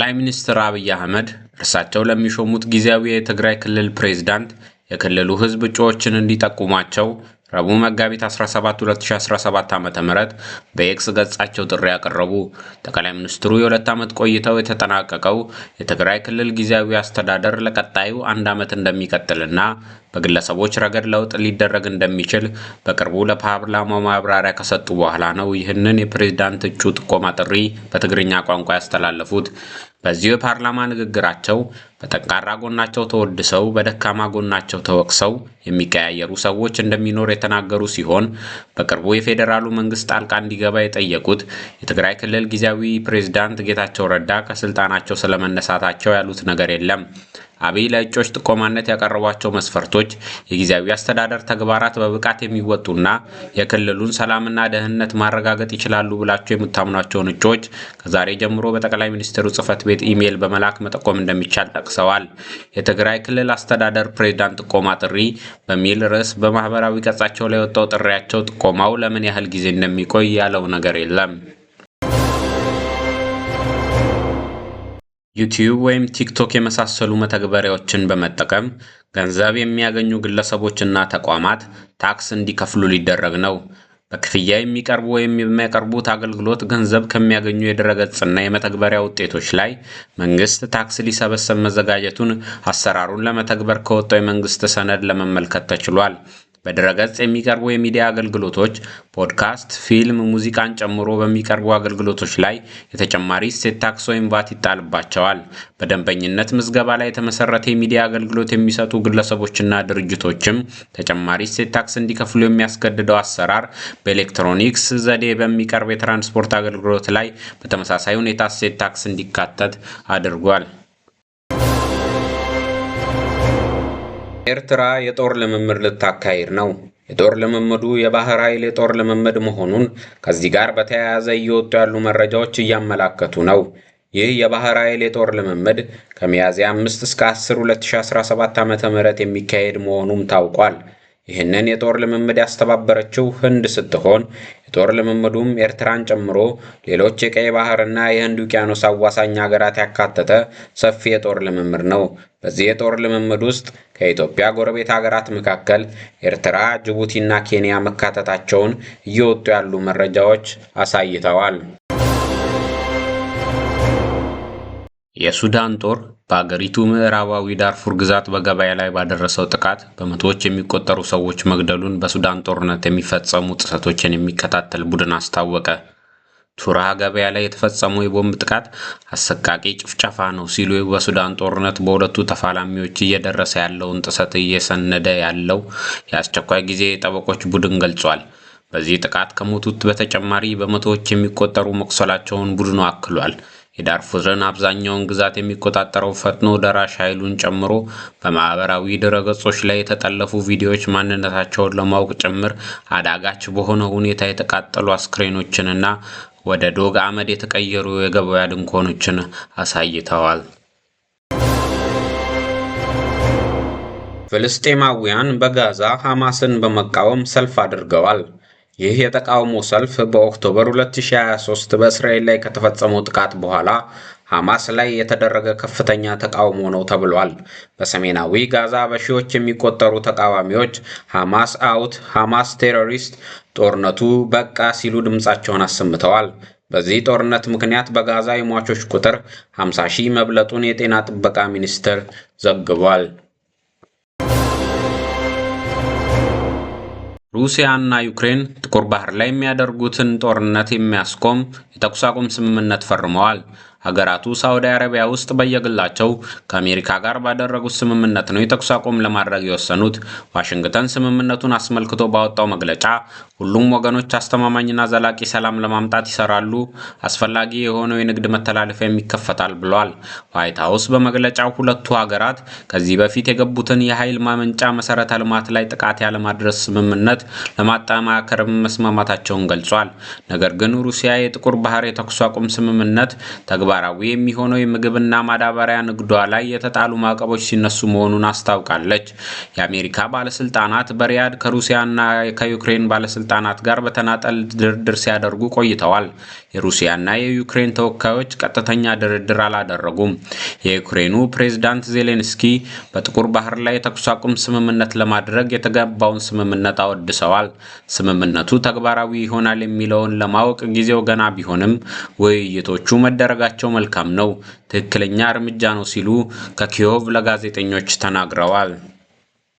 ጠቅላይ ሚኒስትር አብይ አህመድ እርሳቸው ለሚሾሙት ጊዜያዊ የትግራይ ክልል ፕሬዝዳንት የክልሉ ሕዝብ እጩዎችን እንዲጠቁሟቸው ረቡዕ መጋቢት 17 2017 ዓ.ም በኤክስ ገጻቸው ጥሪ አቀረቡ። ጠቅላይ ሚኒስትሩ የ2 ዓመት ቆይታው የተጠናቀቀው የትግራይ ክልል ጊዜያዊ አስተዳደር ለቀጣዩ አንድ ዓመት እንደሚቀጥልና በግለሰቦች ረገድ ለውጥ ሊደረግ እንደሚችል በቅርቡ ለፓርላማው ማብራሪያ ከሰጡ በኋላ ነው ይህንን የፕሬዝዳንት እጩ ጥቆማ ጥሪ በትግርኛ ቋንቋ ያስተላለፉት። በዚሁ የፓርላማ ንግግራቸው በጠንካራ ጎናቸው ተወድሰው በደካማ ጎናቸው ተወቅሰው የሚቀያየሩ ሰዎች እንደሚኖር የተናገሩ ሲሆን፣ በቅርቡ የፌዴራሉ መንግስት ጣልቃ እንዲገባ የጠየቁት የትግራይ ክልል ጊዜያዊ ፕሬዝዳንት ጌታቸው ረዳ ከስልጣናቸው ስለመነሳታቸው ያሉት ነገር የለም። አብይ ለእጩዎች ጥቆማነት ያቀረቧቸው መስፈርቶች የጊዜያዊ አስተዳደር ተግባራት በብቃት የሚወጡና የክልሉን ሰላምና ደህንነት ማረጋገጥ ይችላሉ ብላቸው የምታምኗቸውን እጩዎች ከዛሬ ጀምሮ በጠቅላይ ሚኒስትሩ ጽህፈት ቤት ኢሜይል በመላክ መጠቆም እንደሚቻል ጠቅሰዋል። የትግራይ ክልል አስተዳደር ፕሬዝዳንት ጥቆማ ጥሪ በሚል ርዕስ በማህበራዊ ገጻቸው ላይ የወጣው ጥሪያቸው ጥቆማው ለምን ያህል ጊዜ እንደሚቆይ ያለው ነገር የለም። ዩቲዩብ ወይም ቲክቶክ የመሳሰሉ መተግበሪያዎችን በመጠቀም ገንዘብ የሚያገኙ ግለሰቦችና ተቋማት ታክስ እንዲከፍሉ ሊደረግ ነው። በክፍያ የሚቀርቡ ወይም የሚያቀርቡት አገልግሎት ገንዘብ ከሚያገኙ የድረገጽና የመተግበሪያ ውጤቶች ላይ መንግስት ታክስ ሊሰበሰብ መዘጋጀቱን አሰራሩን ለመተግበር ከወጣው የመንግስት ሰነድ ለመመልከት ተችሏል። በድረገጽ የሚቀርቡ የሚዲያ አገልግሎቶች ፖድካስት፣ ፊልም፣ ሙዚቃን ጨምሮ በሚቀርቡ አገልግሎቶች ላይ የተጨማሪ እሴት ታክስ ወይም ቫት ይጣልባቸዋል። በደንበኝነት ምዝገባ ላይ የተመሰረተ የሚዲያ አገልግሎት የሚሰጡ ግለሰቦችና ድርጅቶችም ተጨማሪ እሴት ታክስ እንዲከፍሉ የሚያስገድደው አሰራር በኤሌክትሮኒክስ ዘዴ በሚቀርብ የትራንስፖርት አገልግሎት ላይ በተመሳሳይ ሁኔታ እሴት ታክስ እንዲካተት አድርጓል። ኤርትራ የጦር ልምምድ ልታካሂድ ነው። የጦር ልምምዱ የባህር ኃይል የጦር ልምምድ መሆኑን ከዚህ ጋር በተያያዘ እየወጡ ያሉ መረጃዎች እያመላከቱ ነው። ይህ የባህር ኃይል የጦር ልምምድ ከሚያዝያ 5 እስከ 10 2017 ዓ.ም የሚካሄድ መሆኑም ታውቋል። ይህንን የጦር ልምምድ ያስተባበረችው ህንድ ስትሆን የጦር ልምምዱም ኤርትራን ጨምሮ ሌሎች የቀይ ባህርና የህንድ ውቅያኖስ አዋሳኝ ሀገራት ያካተተ ሰፊ የጦር ልምምድ ነው። በዚህ የጦር ልምምድ ውስጥ ከኢትዮጵያ ጎረቤት ሀገራት መካከል ኤርትራ፣ ጅቡቲና ኬንያ መካተታቸውን እየወጡ ያሉ መረጃዎች አሳይተዋል። የሱዳን ጦር በአገሪቱ ምዕራባዊ ዳርፉር ግዛት በገበያ ላይ ባደረሰው ጥቃት በመቶዎች የሚቆጠሩ ሰዎች መግደሉን በሱዳን ጦርነት የሚፈጸሙ ጥሰቶችን የሚከታተል ቡድን አስታወቀ። ቱራ ገበያ ላይ የተፈጸመው የቦምብ ጥቃት አሰቃቂ ጭፍጨፋ ነው ሲሉ በሱዳን ጦርነት በሁለቱ ተፋላሚዎች እየደረሰ ያለውን ጥሰት እየሰነደ ያለው የአስቸኳይ ጊዜ ጠበቆች ቡድን ገልጿል። በዚህ ጥቃት ከሞቱት በተጨማሪ በመቶዎች የሚቆጠሩ መቁሰላቸውን ቡድኑ አክሏል። የዳርፉርን አብዛኛውን ግዛት የሚቆጣጠረው ፈጥኖ ደራሽ ኃይሉን ጨምሮ በማህበራዊ ድረገጾች ላይ የተጠለፉ ቪዲዮዎች ማንነታቸውን ለማወቅ ጭምር አዳጋች በሆነ ሁኔታ የተቃጠሉ አስክሬኖችንና ወደ ዶግ አመድ የተቀየሩ የገበያ ድንኳኖችን አሳይተዋል። ፍልስጤማውያን በጋዛ ሐማስን በመቃወም ሰልፍ አድርገዋል። ይህ የተቃውሞ ሰልፍ በ October 2023 በእስራኤል ላይ ከተፈጸመው ጥቃት በኋላ ሐማስ ላይ የተደረገ ከፍተኛ ተቃውሞ ነው ተብሏል። በሰሜናዊ ጋዛ በሺዎች የሚቆጠሩ ተቃዋሚዎች "Hamas out፣ Hamas terrorist፣ ጦርነቱ በቃ" ሲሉ ድምፃቸውን አሰምተዋል። በዚህ ጦርነት ምክንያት በጋዛ የሟቾች ቁጥር 50 ሺህ መብለጡን የጤና ጥበቃ ሚኒስቴር ዘግቧል። ሩሲያ እና ዩክሬን ጥቁር ባህር ላይ የሚያደርጉትን ጦርነት የሚያስቆም የተኩስ አቁም ስምምነት ፈርመዋል። ሀገራቱ ሳዑዲ አረቢያ ውስጥ በየግላቸው ከአሜሪካ ጋር ባደረጉት ስምምነት ነው የተኩስ አቁም ለማድረግ የወሰኑት። ዋሽንግተን ስምምነቱን አስመልክቶ ባወጣው መግለጫ ሁሉም ወገኖች አስተማማኝና ዘላቂ ሰላም ለማምጣት ይሰራሉ፣ አስፈላጊ የሆነው የንግድ መተላለፊያም ይከፈታል ብሏል። ዋይት ሀውስ በመግለጫው ሁለቱ ሀገራት ከዚህ በፊት የገቡትን የኃይል ማመንጫ መሰረተ ልማት ላይ ጥቃት ያለማድረስ ስምምነት ለማጠናከር መስማማታቸውን ገልጿል። ነገር ግን ሩሲያ የጥቁር ባህር የተኩስ አቁም ስምምነት ተግባራዊ ተግባራዊ የሚሆነው የምግብና ማዳበሪያ ንግዷ ላይ የተጣሉ ማዕቀቦች ሲነሱ መሆኑን አስታውቃለች። የአሜሪካ ባለስልጣናት በሪያድ ከሩሲያና ከዩክሬን ባለስልጣናት ጋር በተናጠል ድርድር ሲያደርጉ ቆይተዋል። የሩሲያና የዩክሬን ተወካዮች ቀጥተኛ ድርድር አላደረጉም። የዩክሬኑ ፕሬዝዳንት ዜሌንስኪ በጥቁር ባህር ላይ የተኩስ አቁም ስምምነት ለማድረግ የተገባውን ስምምነት አወድሰዋል። ስምምነቱ ተግባራዊ ይሆናል የሚለውን ለማወቅ ጊዜው ገና ቢሆንም ውይይቶቹ መደረጋቸው መልካም ነው፣ ትክክለኛ እርምጃ ነው ሲሉ ከኪዮቭ ለጋዜጠኞች ተናግረዋል።